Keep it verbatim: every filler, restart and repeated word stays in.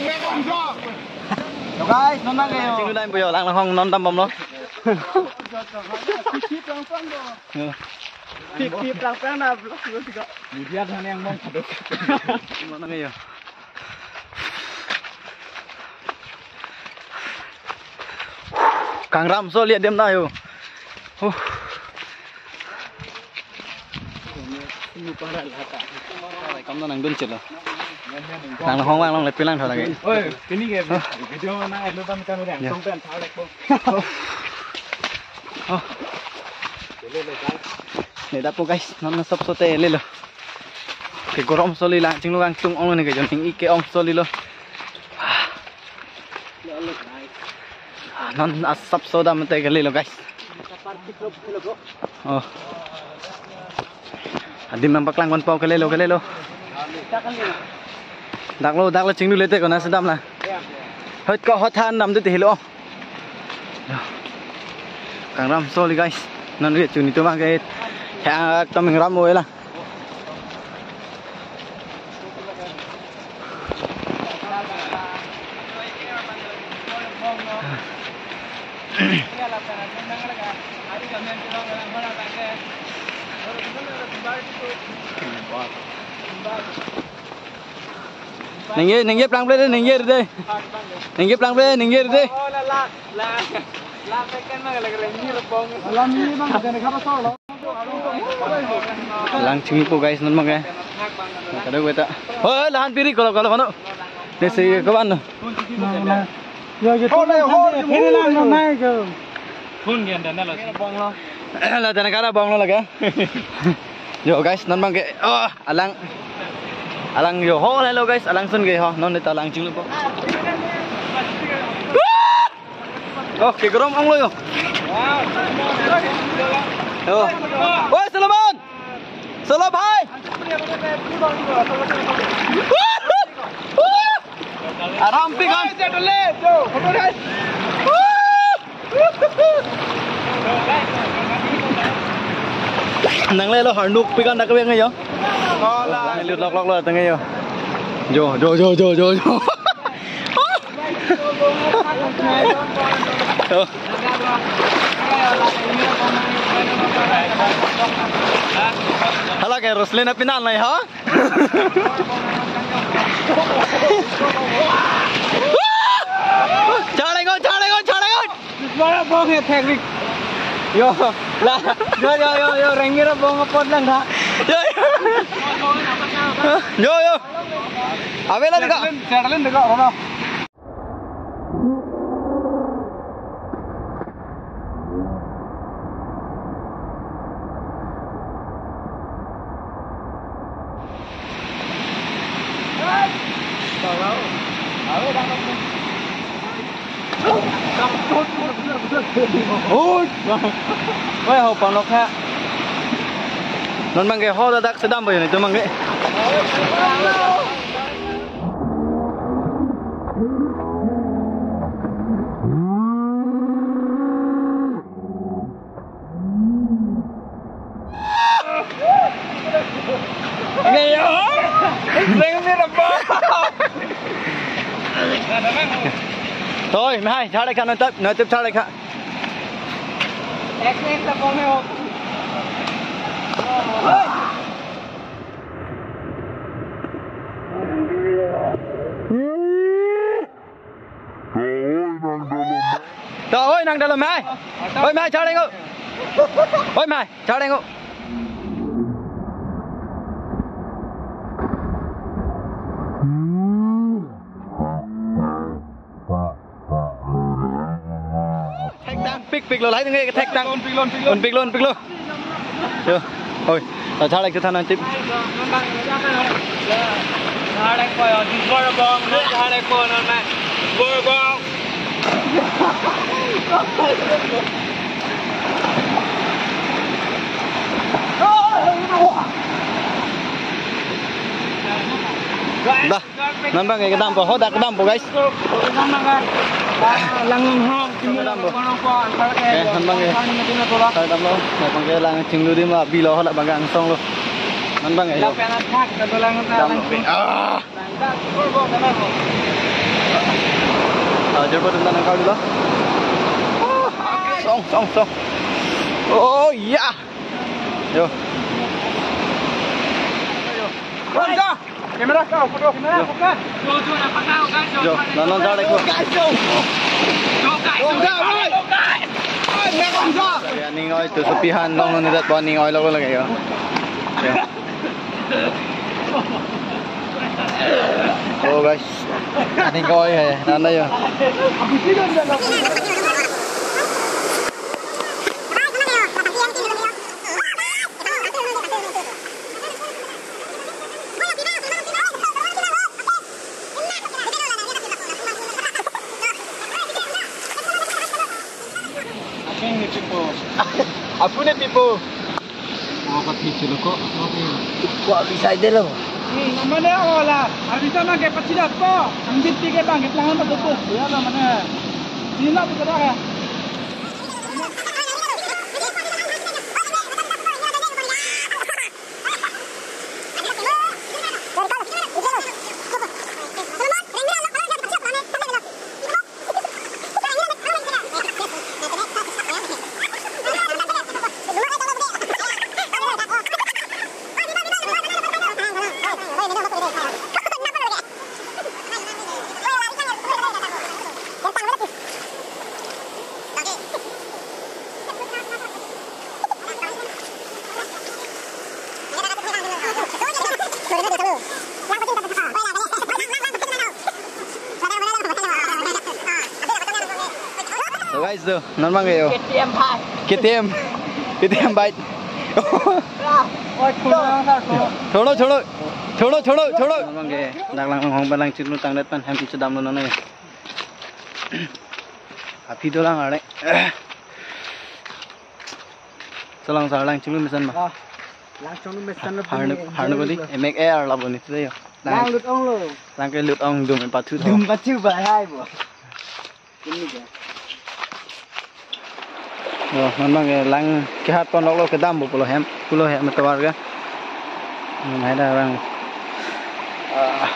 Yo guys, non nang yo. Chinglu dam po yo, lang lang hong non dam bomlo. Pip, pip, lang lang na vlog lo tiga. Media dhan yang bom. Non nang yo. Kangram so liat dem da yo. Huh. Kam na nangdun chelo. Nang hong vang long le pilang tho lagi. Oi, pini ke video na elo tam kam yang tong pen thar lek po. Oh. Ne dap po guys, non asapso te lelo. Ke gorom so li lang chinglu kangtung ong ne ke jon ing ke ong so lelo. Non asapso dam te ke lelo guys. Oh. Adim nangpaklang kon po ke lelo ke lelo. Dak lo, dak lo chinglu le te ko na sedam la. Hot ko hot han dam te helo. Kangram so li guys. Non ri chuni to ma ke. Ha tam nang ram oi la. Ningje, ningje plang ple de, ningje de. Ningje plang ple, ningje de. Lang chinglu po guys, non mang ke. Kadokave ta. Hoi, lahan piri kolo kolo kono. Ne si kawan no. Yo, yo, phone, phone, phone lang, no, nai, yo. Phone ke anda na lo. La dana kara bong lo laga. Yo guys, non mang ke. Oh, alang. Alang yo ho lelo guys, alangsun ke ho. Non ta lang chinglu po. Oh, ke gorom ong lo yo. Yo. Oi, Solomon. Solo bhai. Aram pi kan. Nang lelo harnuk pi kan dak ke yo. Nang lut lok lok lo tang yo. Jo, jo, jo, jo, jo, jo. Oh. Hala ke Roslin apinan nai ha? Chale go, chale go, chale go. Bara bong he thek rik. Yo, la, yo, yo, yo, yo, rengmi ra bong apot lang tha. Yo, yo. Yo, yo. Ave la deka. Charlin, charlin deka, rono. Oi, ho panlok ha. Non mang ke ho ladak sedam bayo ni tu mang ke. Toi, mehai, chale kha, non tip, non tip chale kha. Ek minute ta bong he ho. Ta oi nang dalom hai. Oi mehai chale ngo. Oi mehai chale ngo. Thek dang pik pik lo lai nge thek dang. Lon pik lon pik lon. Lon pik lon pik lo. Yo. Oi. Ta chale ke thanan tip. Chale ko yo, di bor bong, chale ko non man. Bor bong. Dah. Non bang ke kedam po, ho dak kedam po guys. Kedam bang ke. Lang ho, kedam po. Eh, non bang ke. Kedam lo, non bang ke lang chinglu di ma bilo ho la bang ke angsong lo. Non bang ke yo. Kedam lo. Ah. Coba tentang nangkal dulu. Song, song, song. Oh, ya. Yo. Kamera kau, foto. Kamera, fokus. Jo, non, non, jare ko. Aning oi tu sopi han long ni dat aning oi lo lagi yo. Yo. Oh, guys. Aning oi hai, nana yo. Apune pipo. Apa pipo lo ko? Ko bisa delo. Hmm, namanya ola. Arisa na ke pachida to. Anjit pi ke bang ke plangan to to. Ya na mana. Sila buka dah ya. So guys, tu, non bang yo. K T M bhai. K T M. K T M bhai. Auto. Choro, choro. Choro, choro, choro. Non bang ke, dak lang hong balang chiklo tang det pen hem chedam lo non. Aphi dolang arle. Solang sa lang chulu mesan ma. Ah, lang chulu mesan lo. Harnu, harnu kodi, emek er labo ni tu yo. Lang lut ong lo. Lang ke lut ong dum pathu tho. Dum pathu ba hai bo. Ini dia. Yo, memang ya, lang kehat pon lok lo kedam bo pulo hem, pulo hem tovar ke. Nai da orang. Ah.